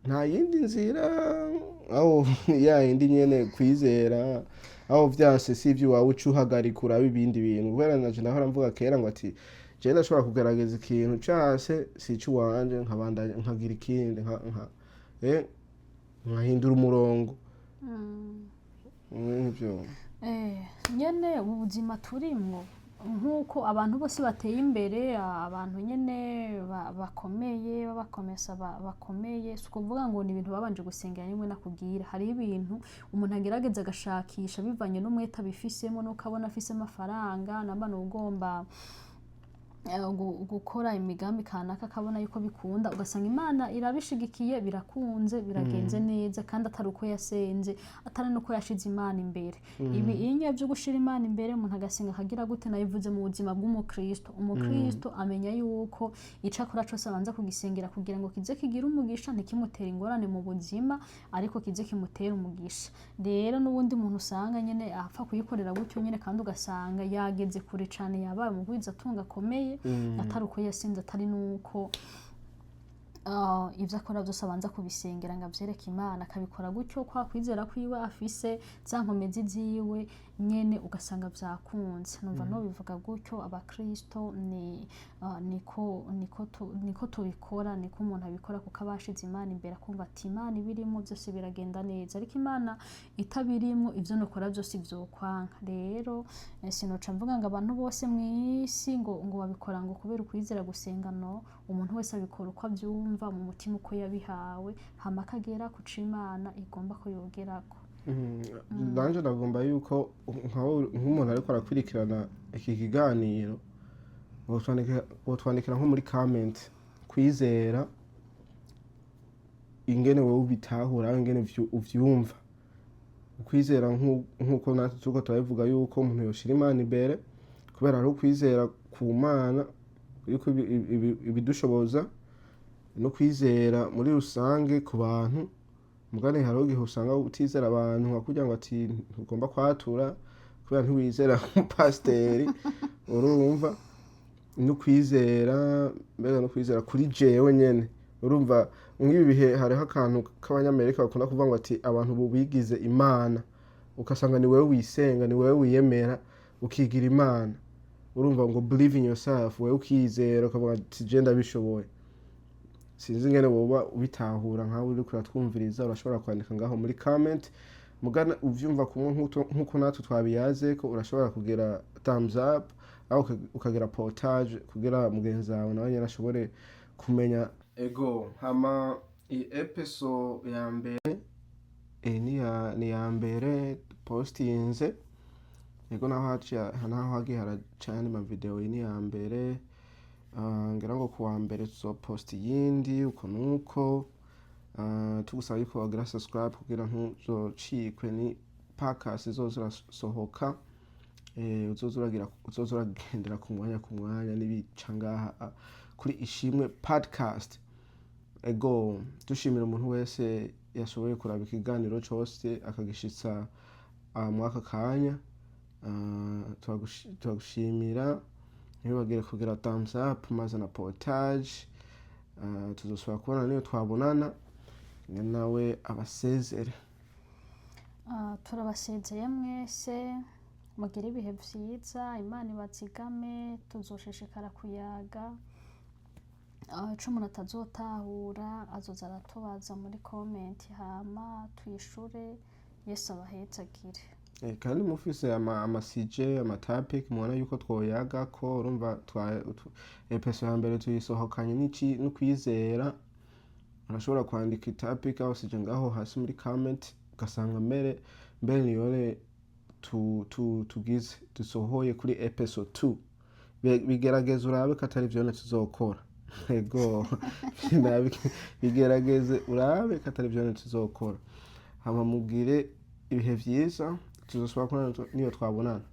nta yindi nzira, aho ya yindi nyene kwizera, aho vyanse si ivy'iwawe, uca uhagarika, uraba ibindi bintu. Kubera naje ndahora mvuga kera ngo ati jewe ndashobora kugerageza ikintu canse, si ic'iwanje, nkabandanya nkagira ikindi, nkahindura umurongo. Nk'ivyo. Nyene ubu buzima turimwo, nk'uko abantu bose bateye imbere, abantu nyene bakomeye, babakomesa, bakomeye, si ukuvuga ngo ni ibintu babanje gusengera. Rimwe nakubwira, hariho ibintu umuntu agerageza agashakisha bivanye n'umwete abifisemo, n'uko abona afise amafaranga, namba ni ugomba gukora imigambi kanaka, akabona yuko bikunda, ugasanga Imana irabishigikiye, birakunze, biragenze neza, kandi atari uko yasenze, atari nuko yashize Imana imbere. Ibi inye byo gushira Imana imbere, umuntu agasenga, akagira gute, nabivuze mu buzima bw'umukristo. Umukristo amenya yuko ico akora cose abanza kugisengera kugira ngo kize kigire umugisha, ntikimutere ingorane mu buzima, ariko kize kimutere umugisha. Rero n'ubundi muntu usanga nyene apfa kuyikorera gutyo nyene, kandi ugasanga yageze kure cane, yabaye umugwizatunga akomeye, atari uko yasenze, atari nuko ivyo akora byose abanza kubisengera ngo avyereke Imana, akabikora gutyo kwa kwizera kwiwe afise, za nkomezi ziwe nyene, ugasanga vyakunze. Numva no bivuga gutyo, abakristo ni niko tubikora, niko umuntu abikora, kuko abashize Imana imbere, akumva ati Imana ibirimo byose biragenda neza, ariko Imana itabirimwo, ivyo nokora byose vyokwanka. Rero sinoca mvuga ngo abantu bose mw'isi ngo babikora ngo kubera ukwizera, gusenga. No umuntu wese abikora uko avyumva mu mutima, uko yabihawe, hama akagera ku co Imana igomba ko yogerako. Nanje ndagomba yuko nk'umuntu ariko arakurikirana iki kiganiro, wotwandikira nko muri comment kwizera ingene wowe ubitahura, ingene uvyumva ukwizera, nk'uko natwe turiko turabivuga yuko umuntu yoshira Imana imbere, kubera hariho ukwizera ku Mana yuko ibidushoboza, no kwizera muri rusange ku bantu. Mugani hariho igihe usanga utizera abantu, nka kugira ngo ati ntugomba kwatura kubera ntiwizera umupasiteri, urumva? No kwizera, mbega no kwizera kuri jewe nyene. Urumva nk'ibi bihe hariho akantu k'Abanyamerika bakunda kuvuga ngo ati abantu ubu bigize imana, ugasanga ni wewe wisenga, ni wewe wiyemera, ukigira imana. Urumva ngo believe in yourself, wewe ukizera, ukavuga ati je ndabishoboye. Sinzi ingene woba ubitahura nkawe uriko uratwumviriza, urashobora kwandika ngaho muri comment. Mugana uvyumva kumwe nkuko natwe twabiyaze ko, urashobora kugira thumbs up aho ukagira partage kugira mugenzi wawe nawe nyene ashobore kumenya. Ego, hama iyi episode ya mbere, iyi ni ya mbere postinze. Ego, naho hagiye haraca ayandi ma video, iyi ni ya mbere. Ngira ngo kuwa mbere tuzoposta iyindi, uko nuko. Tugusaba yuko wagira subscribe kugira ntuzocikwe ni podcast izoza irasohoka, uzoza uragendera ku mwanya ku mwanya n'ibica ngaha kuri Ishimwe Podcast. Ego, dushimira umuntu wese yashoboye kuraba ikiganiro cose akagishitsa mwaka kanya. Turagushimira. Ntibibagire kugira thumbs up maze na partage. Tuzosubira kubona niyo twabonana, ni nawe abasezere. Ah, turabasezeye mwese, mugire ibihe vyiza, Imana ibazigame. Tuzoshishikara kuyaga. Ah, ico umuntu atazotahura azoza aratubaza muri comment, hama twishure. Yesu abahezagire. Kandi mufise ama sujet, ama topic mubona yuko twoyaga ko urumva episode ya mbere tuyisohokanye n'ici no kwizera, urashobora kwandika topic aho sujet ngaho hasi muri comment, ugasanga mbere niyone tugize dusohoye kuri episode 2. Bigerageze urabe ko atari vyone tuzokora. Ego, bigerageze urabe ko atari vyone tuzokora, hama mugire ibihe vyiza. Tuzosubira kubonana niyo twabonana.